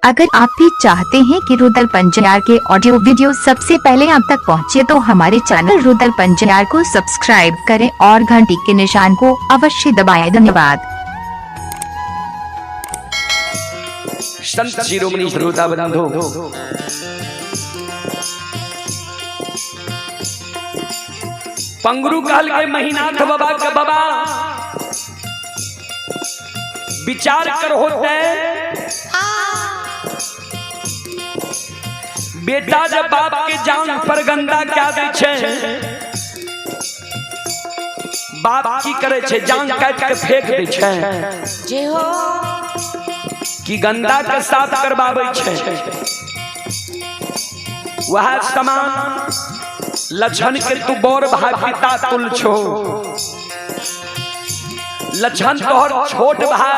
अगर आप भी चाहते हैं कि रुदल पंजार के ऑडियो वीडियो सबसे पहले आप तक पहुंचे तो हमारे चैनल रुदल पंजार को सब्सक्राइब करें और घंटी के निशान को अवश्य दबाएं। धन्यवाद। संत शिरोमणि श्रोता बंधु, पंगरू कहल के महिनाथ बाबा के बाबा विचार कर होते बेटा जब बाप के जान पर गंदा क्या दै छै, बाप की करे छै, जान काट के फेंक दै छै जे हो कि गंदा के साफ करबाबै छै। वह समान लक्षण के तू बड़ भाई पिता तुल छो, लक्षण तोहर छोट भाई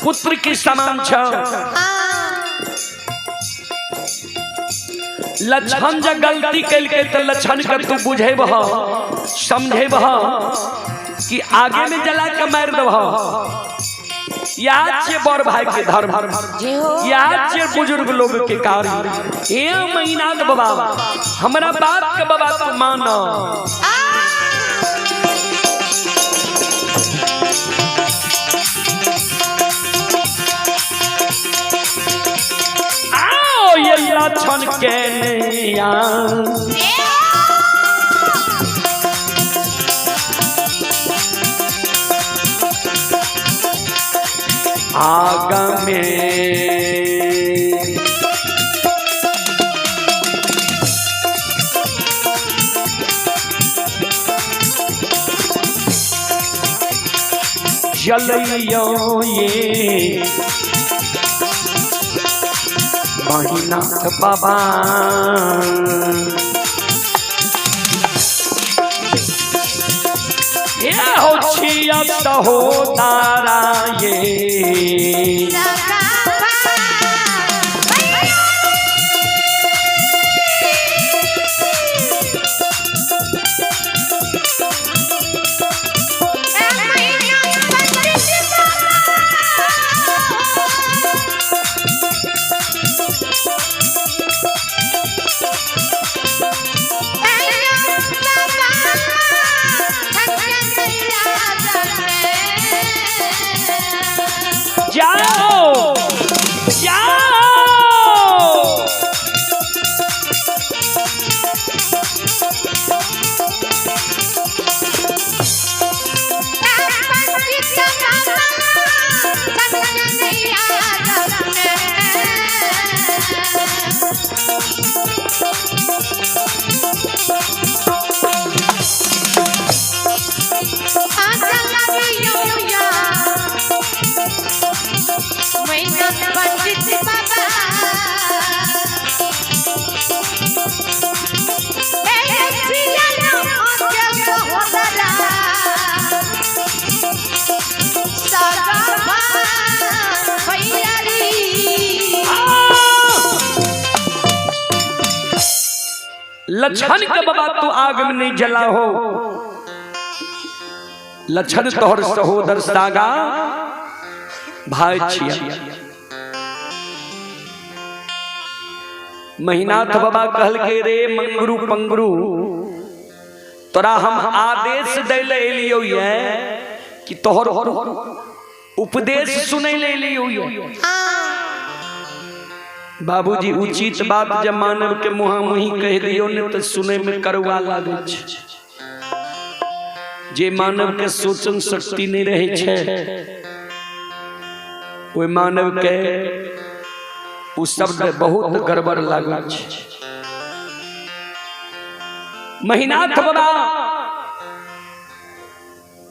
पुत्र के समान छ। लक्षण जब गलती कलके तो लक्षण के तू बुझेबह समझेबह कि आगे में जला के मार देबह। याद छे बड़ भाई के धर्म, जे हो याद छे बुजुर्ग लोग के कार्य। हे महीनाथ बाबा, हमरा बाप के बाबा तू मान। आओ ये लक्षण के नैया आग में जलैयो ये महिनाथ बाबा। ये हो छिया हो तारा ये जाओ जाओ। पंडित बाबा लक्षण के बाबा तू आग में नहीं जला हो। लक्षण तोहर सहोदर सागा भाई छिया। महिनाथ बाबा कहल के रे मंगरू पंगरू, तोरा हम आदेश दै ले एलियो ये कि तोहर उपदेश सुनै ले एलियो ये। बाबूजी उचित बात जब मानव के मुहामुही कह दियो ने तो सुने में करुआ लागै छै। जे मानव के सोचन शक्ति नहीं रहे छै ओहि मानव के उ शब्द बहुत गड़बड़ लागै छै। महिनाथ बाबा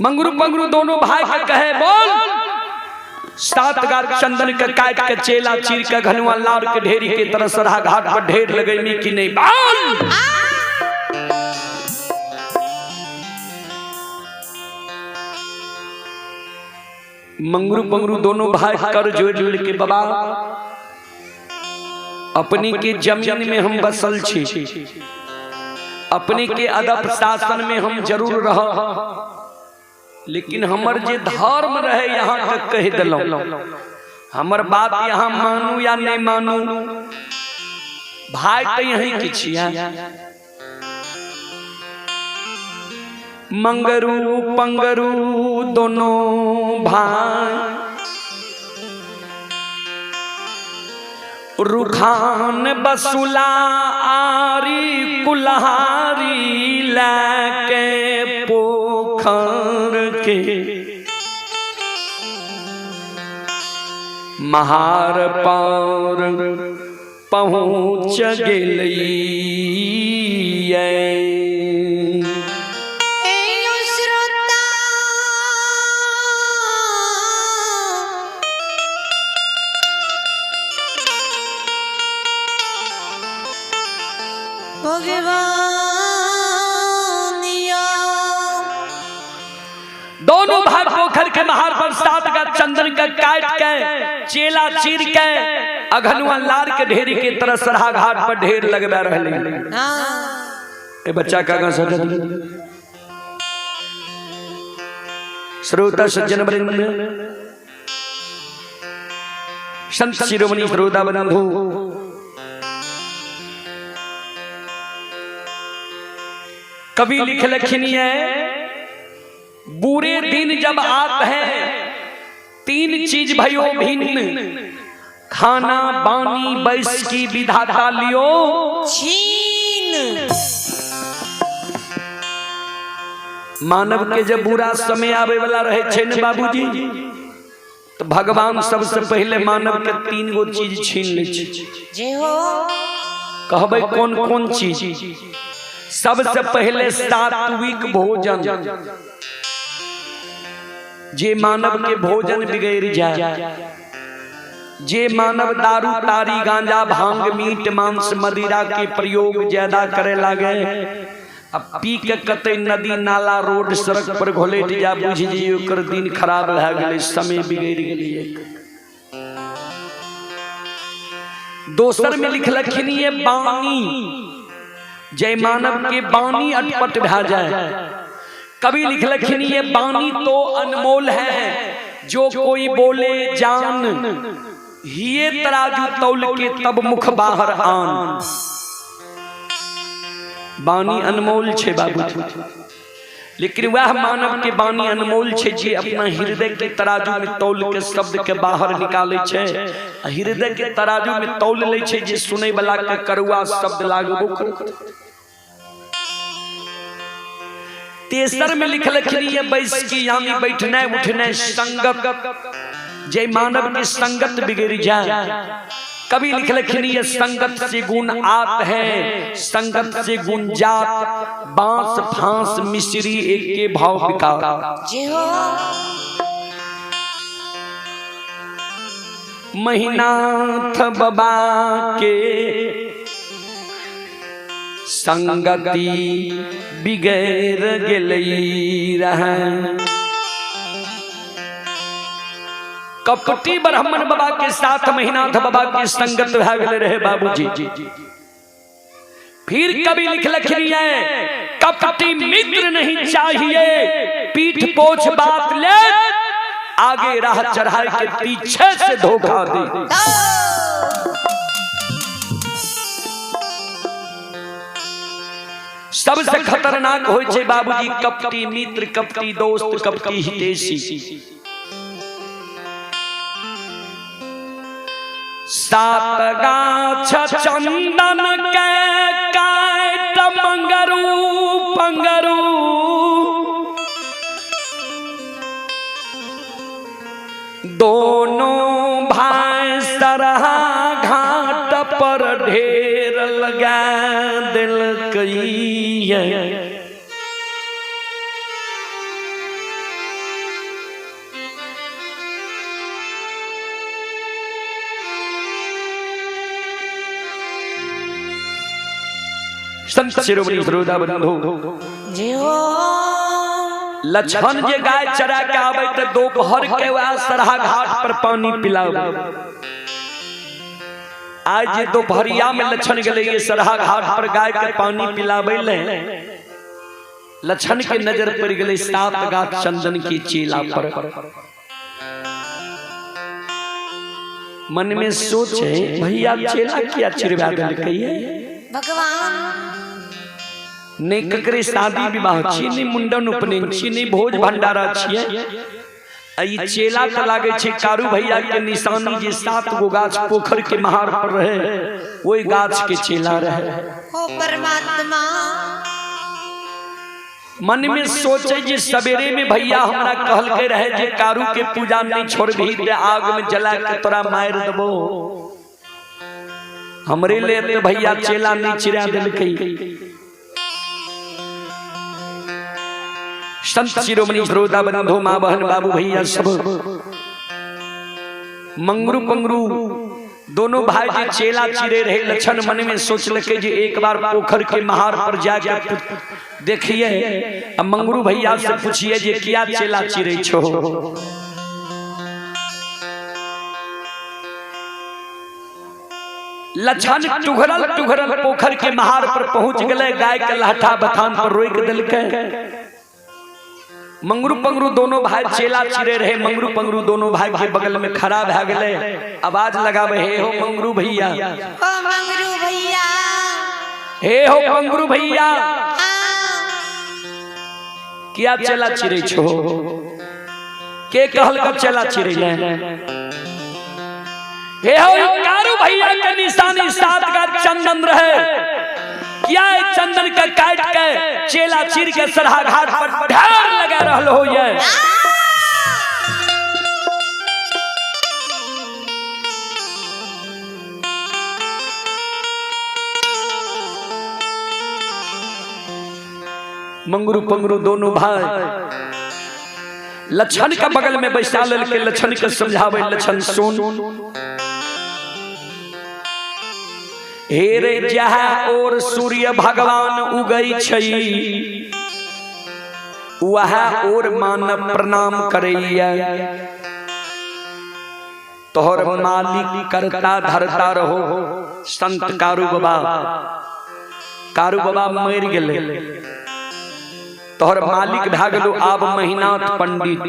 मंगरू पंगरू दोनों भाई के कहे बोल, सात गार चंदन के काट के चेला चीर के घनुआ लार के ढेरी के तरह सरहा घाट पर ढेर लगैमी कि नहीं बोल। मंगरू पंगरू दोनों भाई कर जोड़ जोड़ के बाबा अपनी के जमीन में हम बसल छी, अपने के अदब शासन में हम जरूर रह, लेकिन हमर जे धर्म रहे यहाँ तक कह दिलौं। हमर बात यहाँ मानू या नहीं मानू, भाई तो यहीं के छिया। मंगरू पंगरू दोनों भाई रुखान बसुला आरी कुल्हारी लैके पोखर के महार पर पहुँच गेलियै। श्रोता भगवान या दोनों भाई पोखर के महार पर सात का चंदन का काट के चेला चीर के अघनुआ लार के ढेरी के तरह सरहा घाट पर ढेर लगबा रहले। हाँ ए बच्चा का गां सजल श्रोता सज्जन वृंद, संत शिरोमणि श्रोता बंधु, कवि लिख लखनी है, बुरे दिन जब आते हैं तीन चीज भयो भिन्न, खाना बानी बैस की विधाता लियो छीन। मानव के जब बुरा समय आवे वाला रहे छे ने बाबूजी, तो भगवान सबसे पहले मानव के तीन गो चीज छीन ले छे। जय हो। कहबै कौन कौन चीज? सबसे पहले सात्विक भोजन। जे मानव के भोजन बिगड़ जाए, जे मानव दारू तारी गांजा भांग मीट मांस मदिरा के प्रयोग ज्यादा करे लागे, अब पी के कते नदी नाला रोड सड़क पर घोलेट जा, बुझ जी ओकर दिन खराब भए गेलै, समय बिगड़ गेलै। दोसर में लिखलखिन ये बानी, जय मानव के बानी अटपट भए जाए। कवि लिखलखिन ये बानी तो अनमोल है, जो कोई बोले जान, हिये तराजू तौल के तब मुख बाहर आन। बानी अनमोल छे बाबूजी, लेकिन वह मानव के बानी अनमोल छे जे अपना हृदय के तराजू में तौल के शब्द के बाहर निकाले छे, हृदय के तराजू में तौल ले छे जे सुने वाला के करुआ शब्द लागबो करत। तेसर में लिखलखिन ये बैस की यानी बैठने उठने संगत, जे मानव के संगत बिगड़ जाए। कवि लिखलखिन ये संगत से गुण आत है, संगत से गुण जात, बांस फांस मिश्री एक के भाव विकार। जय हो। महिनाथ बाबा के संगति बिगड़ गेलै रहे। कपटी ब्राह्मण बाबा के साथ महिनाथ बाबा के संगत भए गेलै रहे बाबूजी। फिर कवि लिखलखिन है, कपटी मित्र नहीं चाहिए, पीठ पोछ बात ले, आगे राह चढ़ाए के पीछे से धोखा दे। सबसे खतरनाक होय छे बाबूजी कपटी मित्र, कपटी दोस्त, कपटी हितैषी। सात गाछ चंदन के काट मंगरू पंगरू, दोनों भाई सरहा घाट पर ढेर लगा दिलकैया। संत शिरोमणि श्रोता बंधु, जय हो। लक्ष्मण जे गाय चरा के आवे त दोपहर के वह सरहा घाट पर पानी पिलावे। आज जे दोपहरिया में लक्ष्मण गेले ये सरहा घाट पर गाय के पानी पिलावे ले, लक्ष्मण के नजर पड़ गेले सात गाछ चंदन की चीला पर। मन में सोचे भैया चेला किया चिरवा देलकै ये? भगवान नहीं ककरे शादी विवाह छी, नहीं मुंडन उपनयन छी, नहीं भोज भंडारा छियै। आ ई चेला त लागे छै कारू भैया के निशानी जे 7 गो गाछ पोखर के महार पर रहे, ओहि गाछ के चेला रहे। हो परमात्मा। मन में सोचे जे सवेरे में भैया हमरा कहलकै रहे जे कारू के पूजा नहीं छोड़बही ते आग में जला के तोरा मार देबो। हमरे ले ते भैया चेला नहीं चिरा देलकै। संत शिरोमणि श्रोता बंधु माँ बहन बाबू भैया सब मंगरू पंगरू दोनों भाई जे चेला चिरे रहे। लक्षण मन में सोचलकै जे एक बार पोखर के महार पर जाके देखिए आ मंगरू भैया से पूछिए जे किया चेला चिरे छो। लक्षण टुघरल टुघरल पोखर के महार पर पहुंच गए, गाय के लहठा बथान पर रोक देलकै। मंगरू पंगरू दोनों भाई चेला चिरे रहे। मंगरू पंगरू दोनों भाई के बगल में खड़ा भा गए, आवाज लगावे हे हो मंगरू भैया, ओ मंगरू भैया, हे हो मंगरू भैया, किया चेला चिरे छो? के कहल का चेला चिरे ले? हे हो कारू भैया के निशानी 7 का चंदन रहे, क्या चंदन का काट के चेला चीर के सरहा घाट पर ढेर लगा रहल हो ये। मंगरू पंगरू दोनों भाई लक्षण का बगल में बैसा लेल के लक्षण के समझावे। लक्षण सुन, हे रे जहाँ और सूर्य भगवान उगई छई वहाँ और मानव प्रणाम करैया। तोहर मालिक करता धरता रहो संत कारू बाबा। कारू बाबा मर गेले, तोहर मालिक भा गेलो आब महिनाथ पंडित।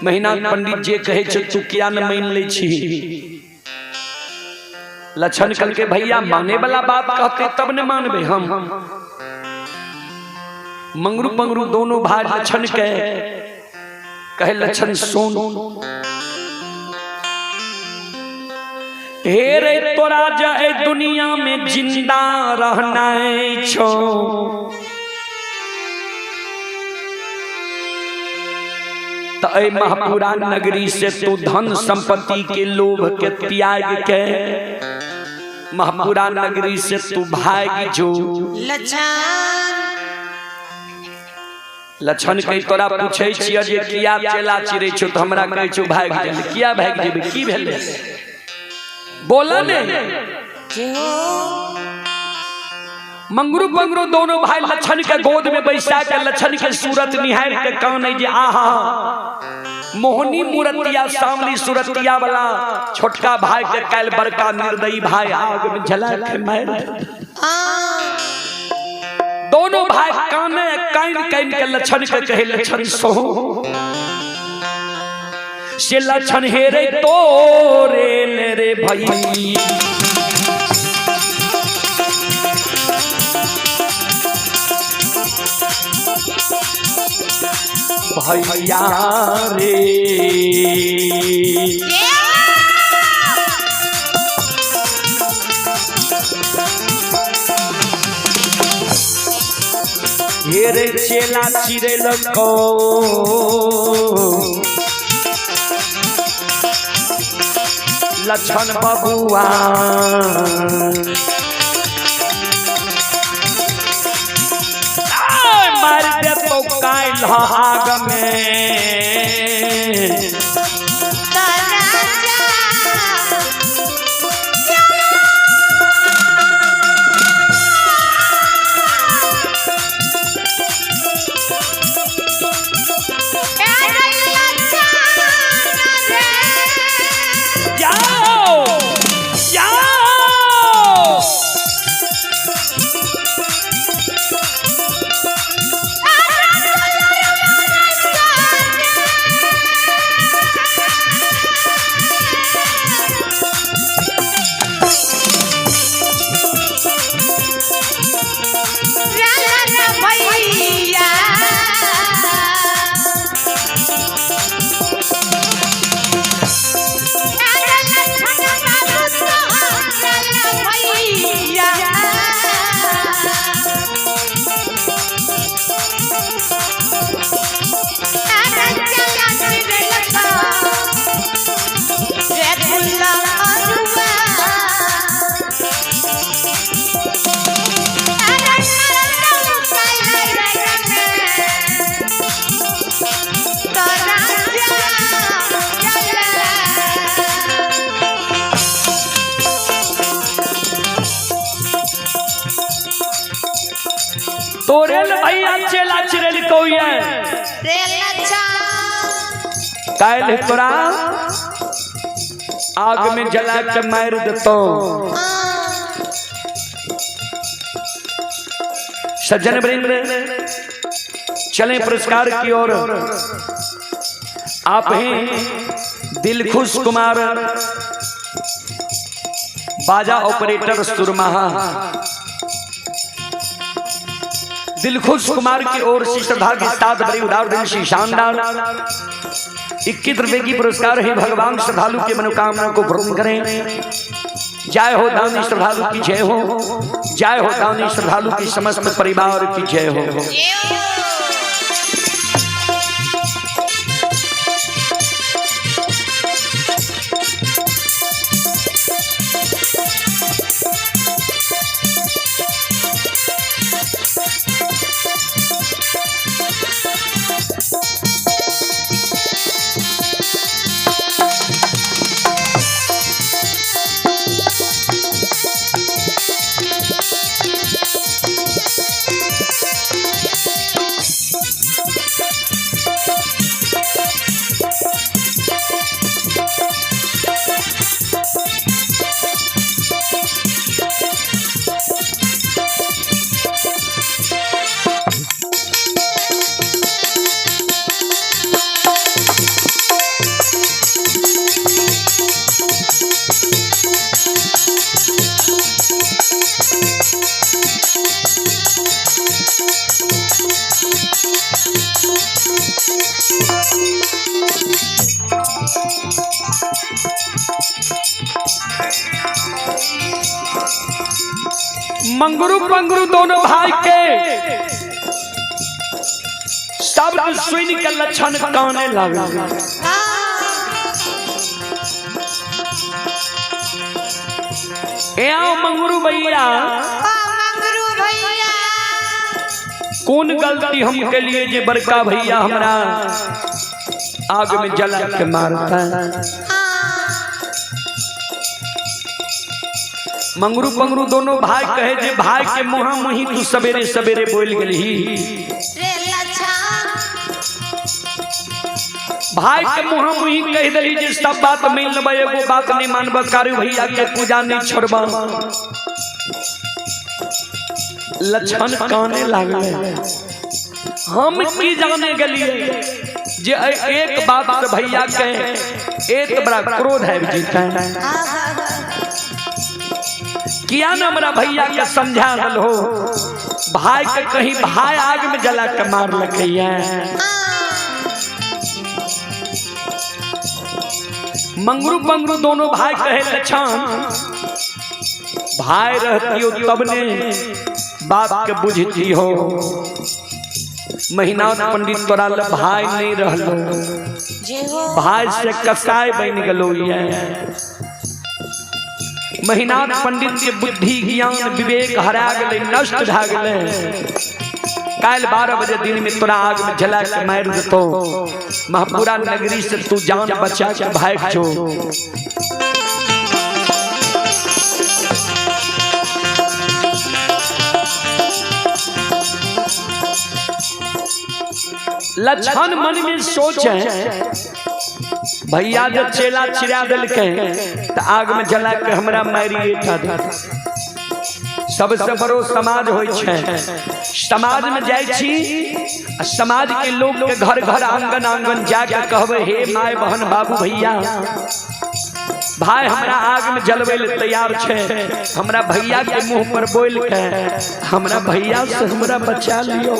महिनाथ पंडित जे कहे छै तू किया न मान लै छी? लक्षण कल के भैया माने वाला बात कहते तब न मानबे हम। मंगरू पंगरू दोनों भाई लक्षण के कहे लक्षण सुन, हे रे तोरा जे दुनिया में जिंदा रहना छो त ए महापुरा नगरी से तू धन संपत्ति के लोभ के त्याग के महापुरा नगरी से तू भाग जो। लक्षण के तोरा पूछे छियै जे किया चेला चिरै छौ त हमरा कहै छौ भाग गेल। किया भाग जेबै? की भेलै बोला ने? मंगरू पंगरू दोनों भाई लक्षण के गोद में बैसा के लक्षण के सूरत निहार के कान जे आहा मोहनी मूर्तिया सामली सूरतिया वाला छोटका भाई के काल बड़का निर्दयी भाई आग में जला के मार। दोनों भाई काने कान कान के लक्षण के कहे लक्षण सो से लक्षण हे रे तोरे ले रे भाई। भैया रे हे रे चेला चिरे लको लक्षण बबुआ मार दे तो काइल आग में। जाओ जाओ तोरे ले भैया चेला चिरेल कोई है। रे लच्छा। काल तोरा आग में जला के मार देतो। सज्जन वृंद चले पुरस्कार की ओर। आप हैं दिलखुश कुमार बाजा ऑपरेटर सुरमाहा। दिलखुश कुमार की ओर से श्रद्धा के साथ बड़ी उदार दिल से शानदार 21 रुपए की पुरस्कार है। भगवान श्रद्धालु के मनोकामना को पूर्ण करें। जय हो दानी श्रद्धालु की जय हो। जय हो दानी श्रद्धालु की समस्त परिवार की जय हो। मंगरू पंगरू दोनों भाई के शब्द सुन के लक्षण काने लागल। ए आओ मंगरू भैया, मंगरू भैया कौन गलती हम के लिए जे बड़का भैया हमरा आग में जला के मारता है। मंगरू पंगरू दोनों भाई कहे जे भाई के मुहा मुही तू सवेरे सवेरे बोल गेलही। भाई के मुहा मुही कह दली जे सब बात मान लेबै, एगो बात नहीं मानब, कारू भैया के पूजा नहीं छोड़ब। लक्षण काने लागले। हम की जाने गेलिए जे एक बात से भैया के एक बड़ा क्रोध है जीता है। किया ना हमरा भैया के समझा दल हो, भाई के कहीं भाई आग में जला के मार लकैया। मंगरू पंगरू दोनों भाई कहे लक्षण भाई रहती हो तब ने बात के बुझती हो। महीना पंडित तोरा ल भाई नहीं रहलो, भाई से कसाई बन गलो। महीनाथ पंडित के बुद्धि ज्ञान विवेक हरा गए, नष्ट भा गए। काल 12 बजे दिन में तोरा आग में जला के मार देतो। महापुरा नगरी से तू जान बचा के भाग जो। लक्षण मन में सोच है भैया जब चेला चिरा दिलके तो आग में जला के हमरा मारिए था। सबसे बड़ो समाज होई छै। समाज में जाय छी आ समाज के लोग के घर घर आंगन आंगन जाके कहबे हे my बहन बाबू भैया भाई हमरा आग में जलवे ले तैयार छै, हमरा भैया के मुंह पर बोल के हमरा भैया से हमरा बचा लियो।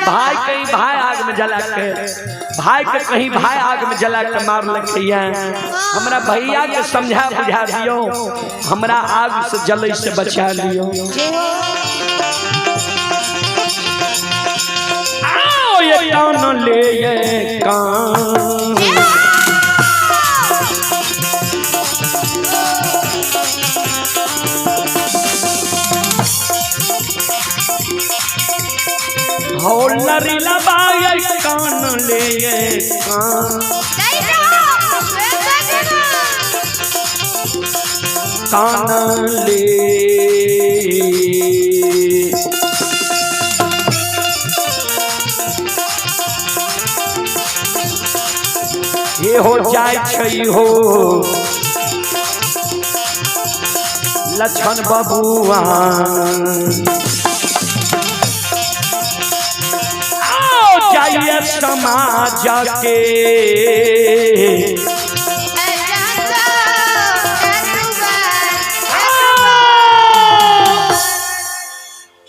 भाई कहीं भाई आग में जला के, भाई के कहीं भाई आग में जला के मार लखैया, हमरा भैया के समझा बुझा दियो, हमरा आग से जले से बचा लियो। आओ ये कान ले ये कान कान ले ये कान कान ले। एहो जाय छै हो लक्षण बबुआ। आओ जाइए समाज के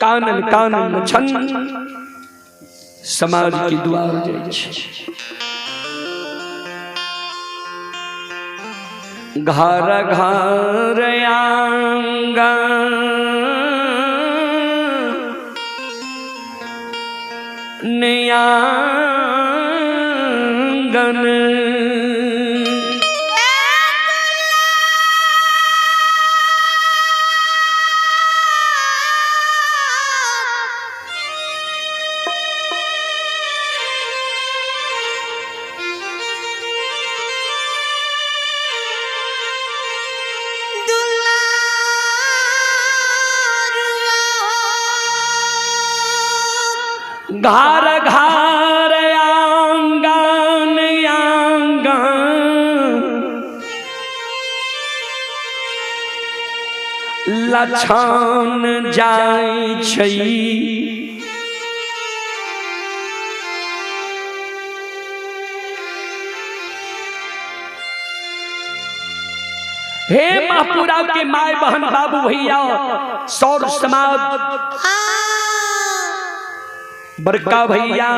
कानन कानन छन समाज के द्वार जाइ छै। घर घर आंगन आंगन घर घर आंगन आंगन लछन जाइ छै। हे महपुरा के माय बहन बाबू भैया सौर समाज बड़का भैया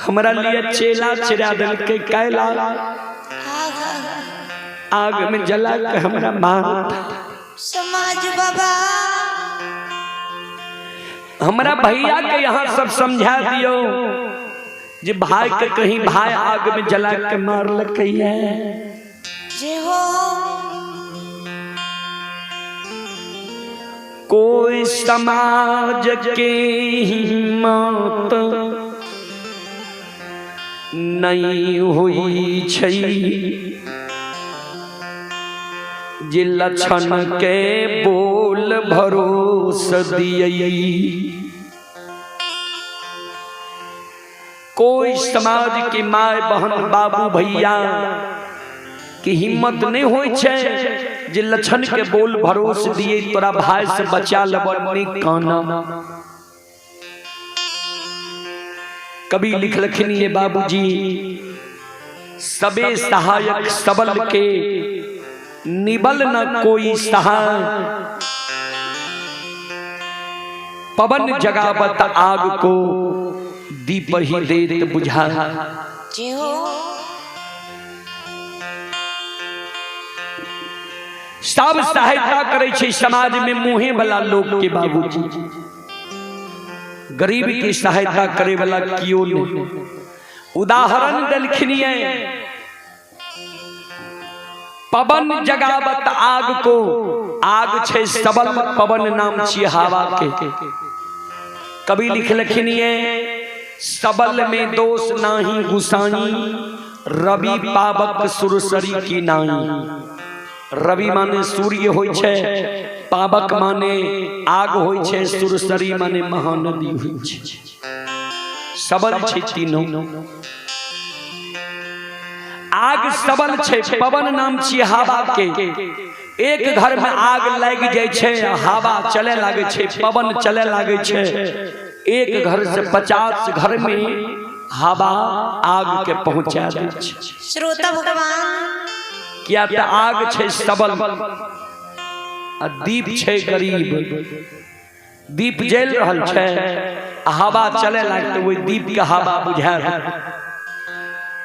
हमरा लिए चेला चिरा दिल के कैला आग में जला के हमरा मार समाज बाबा हमरा भैया के यहाँ सब समझा दियो जे भाई के कहीं भाई आग में जला के मार लकै है। जे हो कोई समाज के हिम्मत नहीं हुई छै जे लक्षण के बोल भरोस दियै। कोई समाज के my बहन बाबू भैया की हिम्मत नहीं होई छै जे लक्षण के बोल भरोस दिए तोरा भाई से बचा लेब नहीं काना। कभी लिख लखनी ये बाबूजी सबे सहायक सबल के निबल न कोई सहाय, पवन जगावत आग को दीप ही देत बुझा। जे हो सब सहायता करे छै समाज में मुहे वाला लोग के बाबूजी, गरीब की सहायता करे वाला कियो नहीं। उदाहरण देलखिन पवन जगावत आग को, आग छै सबल पवन नाम छी हवा के। कवि लिखलखिन सबल में दोष नाही गुसाई, रवि पावक सुरसरी की नाई। रवि माने सूर्य होय छै, पावक माने आग होय छै, सुरसरी माने महानदी होय छै। सबल छै तीनों, आग सबल छै, पवन नाम छी हवा के। एक घर में आग लागि जाइ छै, हवा चले लागे छै, पवन चले लागे छै, एक घर से 50 घर में हवा आग के पहुंचा दै छै। श्रोता भगवान किया त आग छै सबल आ दीप छै गरीब। दीप जल रहल छै, हवा चले लागते ओहि दीप के हवा बुझा,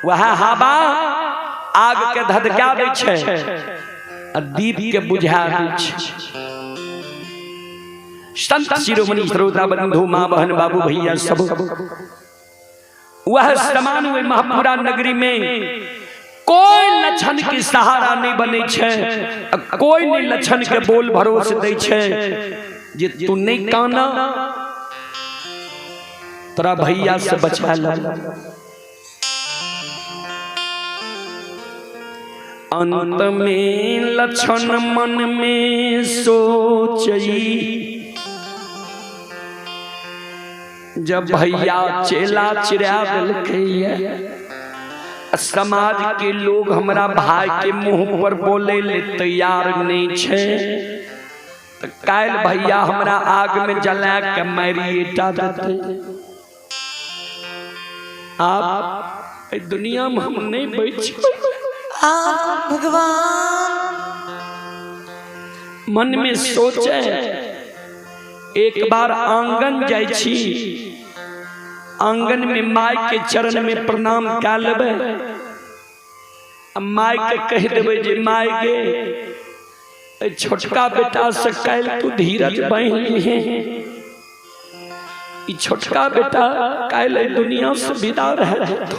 वह हवा आग के धधका दै छै आ दीप के बुझा दै छै। संत शिरोमणि श्रोता बंधु माँ बहन बाबू भैया सब वह समान हुए महापुरा नगरी में कोई लक्षण के सहारा नहीं बने छै, कोई नहीं लक्षण के बोल भरोस दै छै जे तू नहीं काना तोरा भैया से बचा ल। अंत में लक्षण मन में सोचई, जब भैया चेला चिरा देलकै समाज के लोग हमरा भाई के मुंह पर बोले ले तैयार नहीं छे, तो काल्हि भैया हमरा आग में जला के मारिएटा देते। आप एहि दुनिया में हम नहीं बच। आ भगवान। मन में सोचे एक बार आंगन जाइ छी, आंगन में माय के चरण में प्रणाम कए लेबै, आ माय के कहि देबै जे माय गे, छोटका बेटा से काल्हि तू धीरज बान्हि लिहे, ई छोटका बेटा काल्हि दुनिया से विदा भए जेतौ।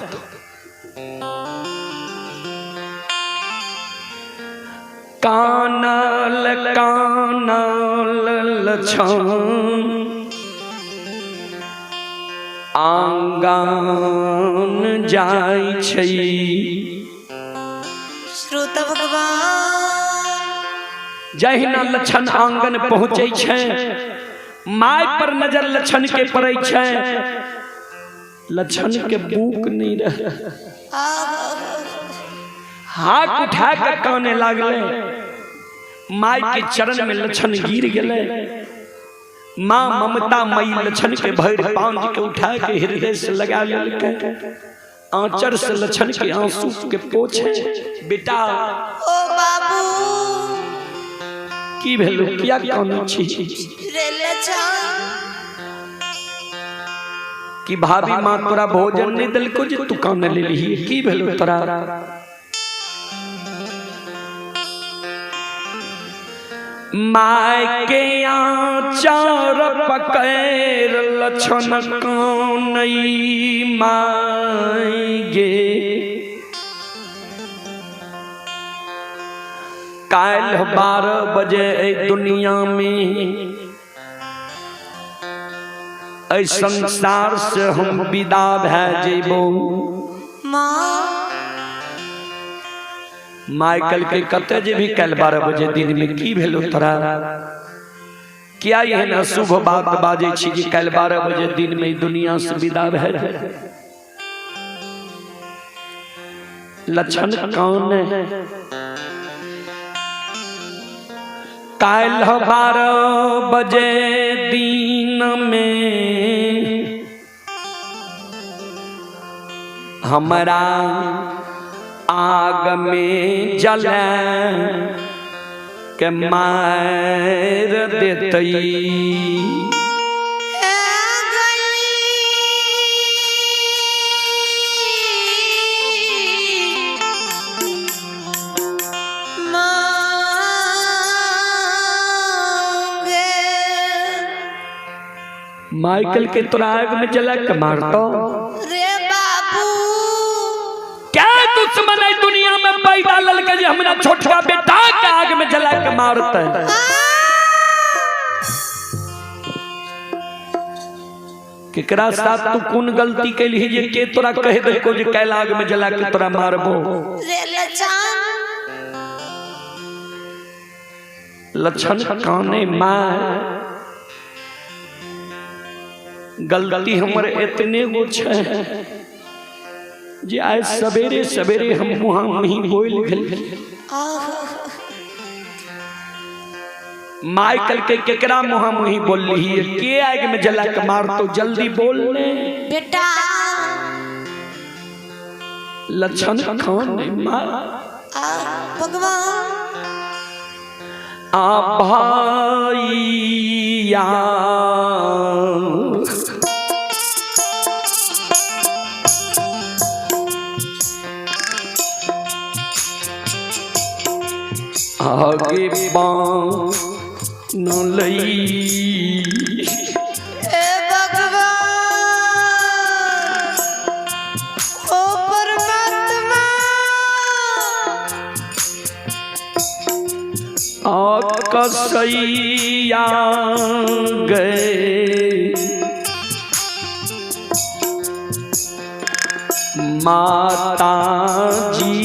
कानल कानल लछन आंगन जाइ छै। श्रोता भगवान। जहिना लछन आंगन पहुँचै छै, my पर नजर लछन के पड़ै छै, लछन के बुक नहीं रहे, हाथ उठा के काने लागले, my के चरण में लछन गिर गेले। माँ ममता मई लछन के भरि पांज के उठा के हृदय से लगा लेलकै, आंचर से लछन के आंसू के पोछे। बेटा ओ बाबू की भेलो, किया कानै छी? रे लछन कि भाभी माँ तोरा भोजन नहीं देलको जे तू काने लेलही, की भेलो तोरा? My के आचार पकड़ लछन कानई my गे, काल्हि 12 बजे एहि दुनिया में एहि संसार से हम विदा भए जेबो। माँ my कहलकै कतऽ जेबही काल्हि 12 बजे दिन में, की भेलो तोरा? किया एहन अशुभ बात बाजै छी जे काल्हि 12 बजे दिन में दुनिया से विदा भए जेबै? लछन कान काल्हि 12 बजे दिन में हमरा आग में जला के मार देतई। माइकल के तोरा आग में जला के मारतो। रे बाबू क्या दुश्मन है दुनिया में पैदा ललके जे हमरा छोटका बेटा के आग में जला के मारते? केकरा साथ तू कोन गलती कैलही जे के तोरा कह देलको जे काल्हि आग में जला के तोरा मारबो? रे लछन। लछन काने मार गलती हमर एतने गो छै जे आइ सवेरे सवेरे हम मुहा मुही बोल गेल। My कहलकै केकरा मुहा मुही बोलली, के आग में जला के मारतो, जल्दी बोल ने बेटा। लछन खान मार भगवान आ भाईया आगे बान लई। ए भगवान ओ परमात्मा कसैया गए माता जी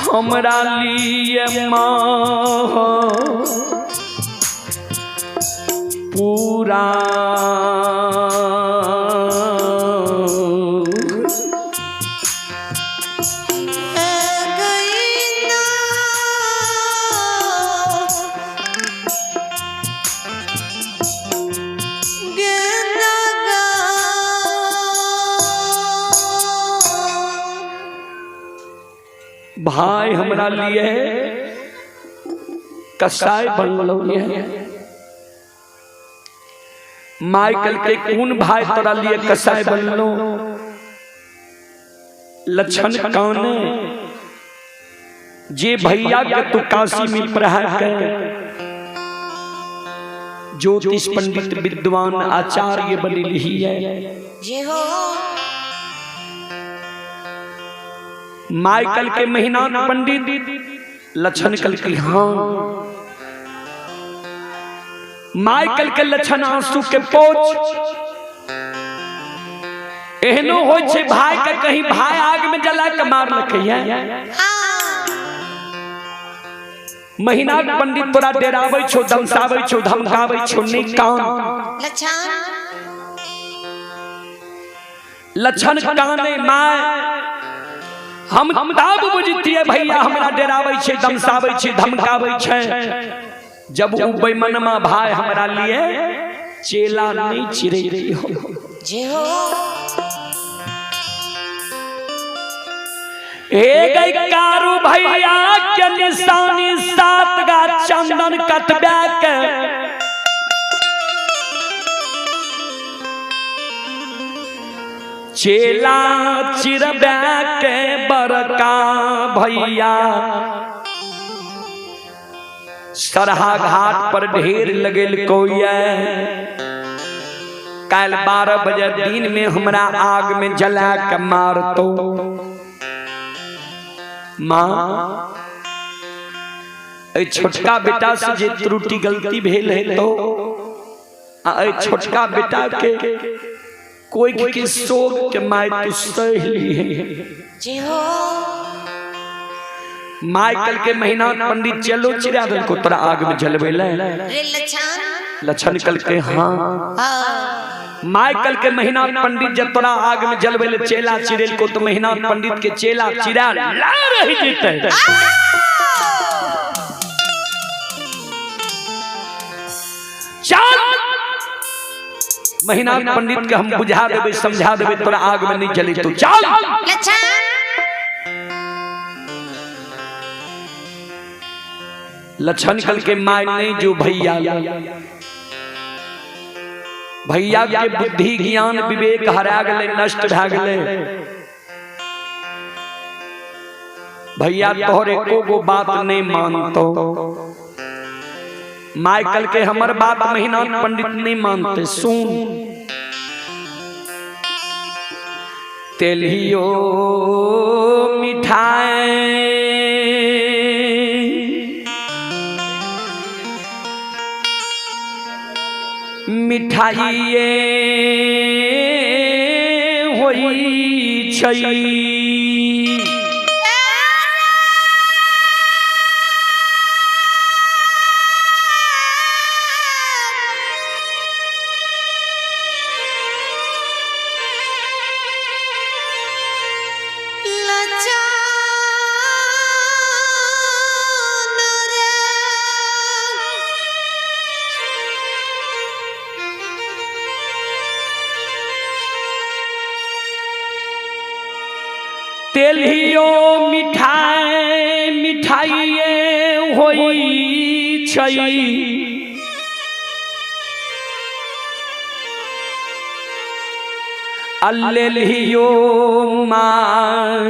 हमरा लिए माँ पूरा गई ना गेना गा भाई हमरा लिए कसाई बनलो ये। माइकल के कौन भाई तोरा लिए कसाई बनलो? लक्षण काने जे भैया के तू काशी में पढ़ा के ज्योतिष पंडित विद्वान आचार्य बनी है। जी हो। माइकल के महीना पंडित लक्षण कल की हाँ माइकल के लक्षण आंसू के पोछ एहनो हो छे भाई के कहीं भाई आग में जला के मार लके है। महीना पंडित तोरा डेराबै छो, दमसाबै छो, धमकाबै छो, नहीं काम। लक्षण लक्षण काने my हम तब बुझतिए भैया हमरा डेराबै छे, दमसाबै छे, धमकाबै छे। जब उ बेईमानमा भाई हमरा लिए चेला नहीं चिरे हो। जी हो। हे गई कारू भैया के निशानी सात गा चंदन कटबा के चेला चिरबा के बरका भैया सरहा घाट पर ढेर लगेल कोई काल 12 बजे दिन में हमरा आग में जला के मार तो माँ छोटका बेटा से जे त्रुटि गलती भेल है तो छोटका बेटा के कोई के शोक के my तू सही है। जी हो। माइकल के महीना पंडित चलो चिरा दल को तोरा आग में जलबे ले। लक्षण कल के हाँ माइकल के महीना पंडित जब तोरा आग में जलबे ले चेला चिरेल को तो महीना पंडित के चेला चिरा ला रह जेते। चल महीना पंडित के हम बुझा देबे, समझा देबे, तोरा आग में नहीं जले तो चल। लक्षण कल के my नहीं जो भैया भैया के बुद्धि ज्ञान विवेक हरा गले, नष्ट भा गले। भैया तोहरे एको गो बात नहीं मानतो। माइकल के हमर बात महीना पंडित नहीं मानते। सुन तेलियो मिठाई मिठाइये होई छै। तेलियो मिठाई मिठाइये होई छै। अल्लेलियो मां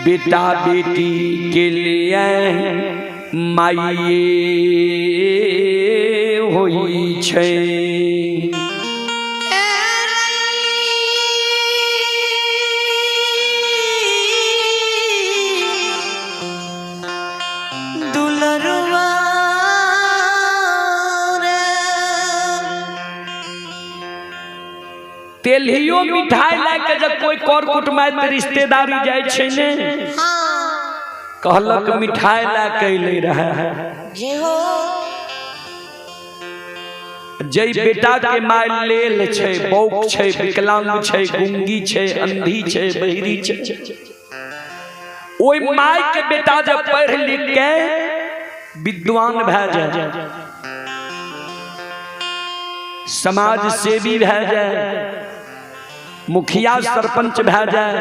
बेटा बेटी के लिए माइये होई छै। तेलियो मिठाई लाके जब कोई कर कुटुम्ब रिश्तेदारी जाय छै ने, कहलक मिठाई लए के अयलै रहए। जय हो। जै बेटा के my लेल छै, बौक छै, विकलांग छै, गुंगी छै, अंधी छै, बहिरी छै, ओहि my के बेटा जब पढ़ि लिख के विद्वान भए जाय, समाज सेवी भए जाय, मुखिया सरपंच भए जाय,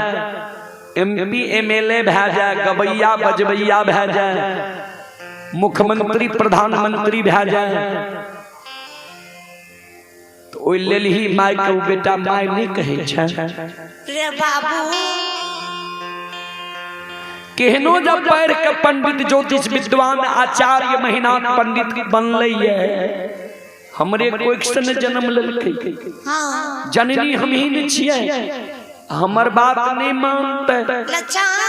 एमपी एमएलए भए जाय, गवैया बजबैया भए जाय, मुख्यमंत्री प्रधानमंत्री भए जाय, तो ओहि लेल ही my के बेटा my नहीं कहै छै। रे बाबू केहनो जब पढ़ के पंडित ज्योतिष विद्वान आचार्य महिनाथ पंडित बनलै ये, हमरे कोइक से ने जन्म लेलकै। हाँ। जननी हम ही ने छियै, हमर बात नहीं मानते। लचान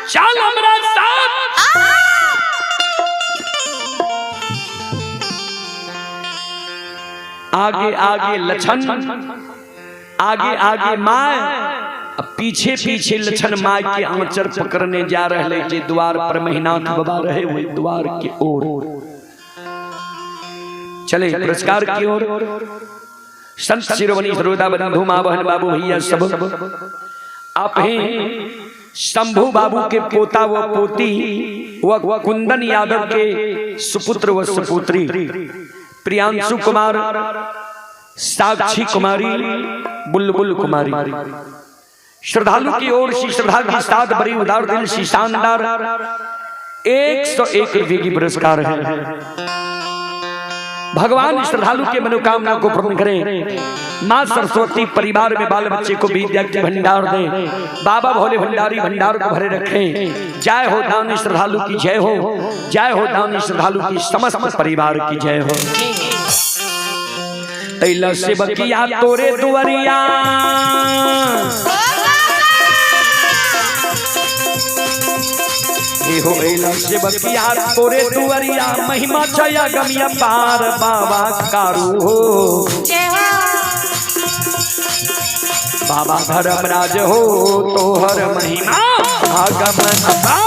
चल हमरा साथ। आगे आगे लछन, आगे आगे my, अब पीछे पीछे लछन my के आंचर पकड़ने जा रहे जे द्वार पर महिनाथ बाबा रहे वही द्वार के ओर चले। पुरस्कार की ओर संत शिरोमणि सरोदा बंधु माँ बहन बाबू भैया सब आप हैं शंभू बाबू के पोता व पोती व कुंदन यादव के सुपुत्र व सुपुत्री प्रियांशु कुमार, साक्षी कुमारी, बुलबुल कुमारी। श्रद्धालु की ओर से श्रद्धा के साथ बड़ी उदार दिल से शानदार 101 रुपये की पुरस्कार है। भगवान श्रद्धालु के मनोकामना को पूर्ण करें। माँ सरस्वती परिवार में बाल बच्चे को विद्या के भंडार दें। बाबा भोले भंडारी भंडार को भरे रखें। जय हो दानी श्रद्धालु की जय हो, जय हो दानी श्रद्धालु की समस्त परिवार की जय हो। ऐला सेवकिया तोरे दुआरिया, हो ऐला सेवकिया तोरे दुआरिया, महिमा छया गमिया पार बाबा कारू हो। जय हो। बाबा धर्मराज हो तोहर महिमा आगम अपार।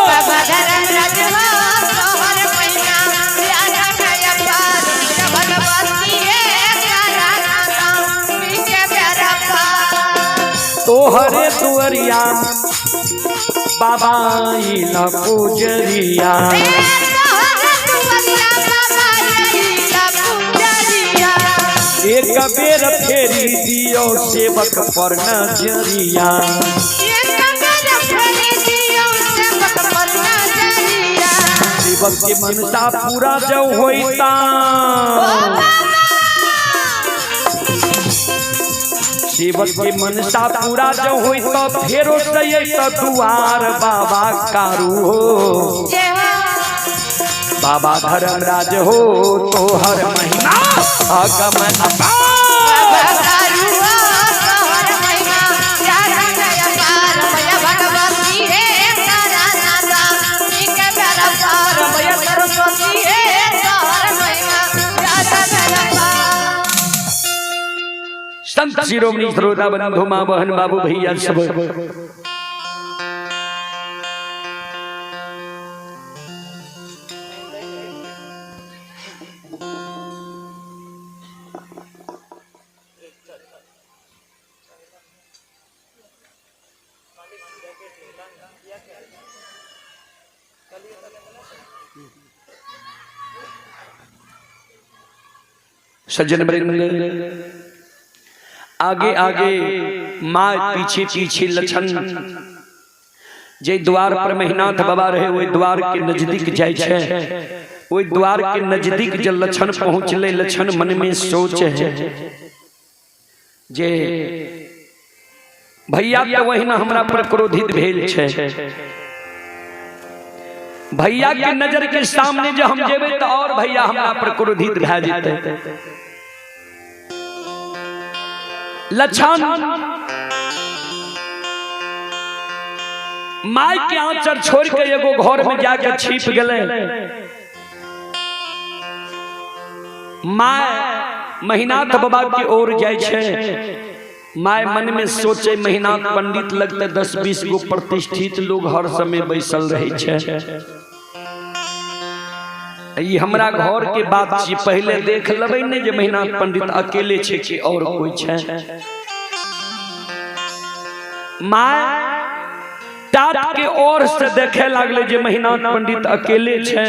बाबा धर्मराज हो तोहर महिमा आगम अपार। भगवती है प्यारा नाम के प्यारा पार। तोहरे दुआरिया बाबा इला पूजरिया, तोहरे दुआरिया बाबा इला पूजरिया। एक बेर फेरी दियो सेवक पर नजरिया। एक बेर फेरी दियो सेवक पर नजरिया। सेवक के मनसा पूरा जब होइता, सेवक के मनसा पूरा जब होइता, फेरो से दुआर बाबा कारू हो। जय हो। बाबा धर्मराज हो तोहर महिमा आगम अपार। बाबा कारू हो तोहर महिमा आगम अपार। भैया भगवती हे तारा नाता के प्यारा पार। भैया सरस्वती हे तोहर महिमा आगम अपार। संत शिरोमणि श्रोता बंधु माँ बहन बाबू भैया सब सज्जन वृंद, आगे आगे माँ, पीछे पीछे लछन। जे द्वार पर महिनाथ बाबा रहे वही द्वार के नजदीक जाय छै। वही द्वार के नजदीक जब लछन पहुँचले, लछन मन में सोच है जे भैया तो वही ना हमरा पर क्रोधित भेल छै। भैया के नजर के सामने जो हम जेबै तो और भैया हमरा पर क्रोधित भए जेतै। लछन my के आंचर छोड़ के एगो घर में जाके छिप गए। My Mahinath बाबा के ओर जाय छै। My मन में सोचे महीना पंडित लगते 10-20 गो प्रतिष्ठित लोग हर समय बैसल रहे छै। ई हमरा घर के बात छी, पहले देख लेबै ने जे महीना पंडित अकेले छै कि और कोई छै। My tat के ओर से देखे लागले जे महीना पंडित अकेले छै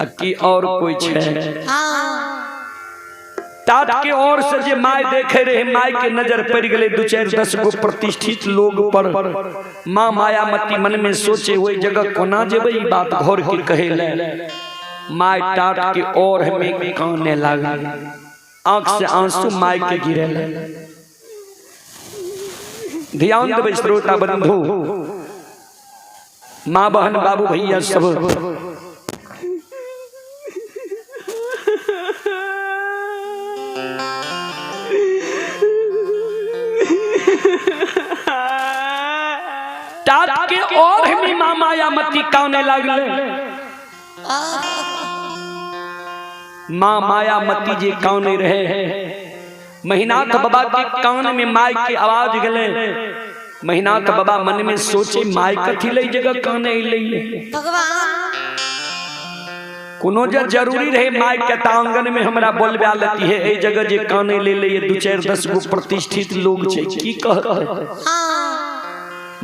आ कि और कोई छै। तात के ओर से जे my देखे रहे, my के नजर पड़ गए 2-4-10 गो प्रतिष्ठित लोग पर। माँ मायामती मन में सोचे ओहि जगह कोना जेबै ई बात घर के कहे ले। My तात के ओर में काने लागल, आंख से आंसू my के गिरे ले। ध्यान देबै श्रोता बंधु, माँ बहन बाबू भैया सब। तात के और में माँ मायामती काने लागले। माँ मायामती जे काने रहे, महिनाथ बाबा के कान में my के आवाज गले। महिनाथ बाबा मन में सोचे my कथी ले जगह काने अइलै। भगवान कोनो जे जरूरी रहे my के त आंगन में हमरा बोलबा लेती है, एहि जगह जे काने ले ले 2-4-10 गो प्रतिष्ठित लोग छै की कहते।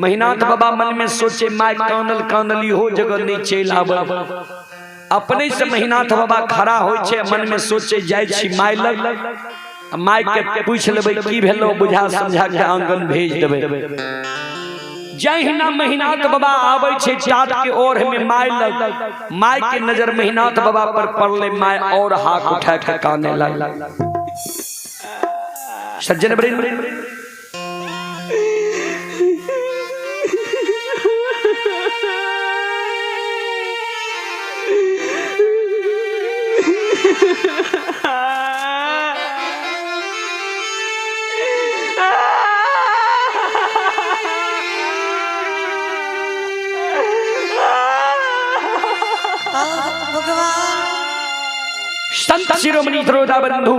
महिनाथ बाबा मन में सोचे my कानल कानली हो जगह नहीं चलि आबै। अपने से महिनाथ बाबा खड़ा होइ छै, मन में सोचे जाइ छी my लग, my के पूछि लेबै की भेलो, बुझा समझा के आंगन भेज देबै। जहिना महिनाथ बाबा आबै छै टाट के ओर में my लग, my के नजर महिनाथ बाबा पर पड़ले, my और हाथ उठा के काने लागल। सज्जन वृंद, भगवान संत शिरोमणि श्रोता बंधु,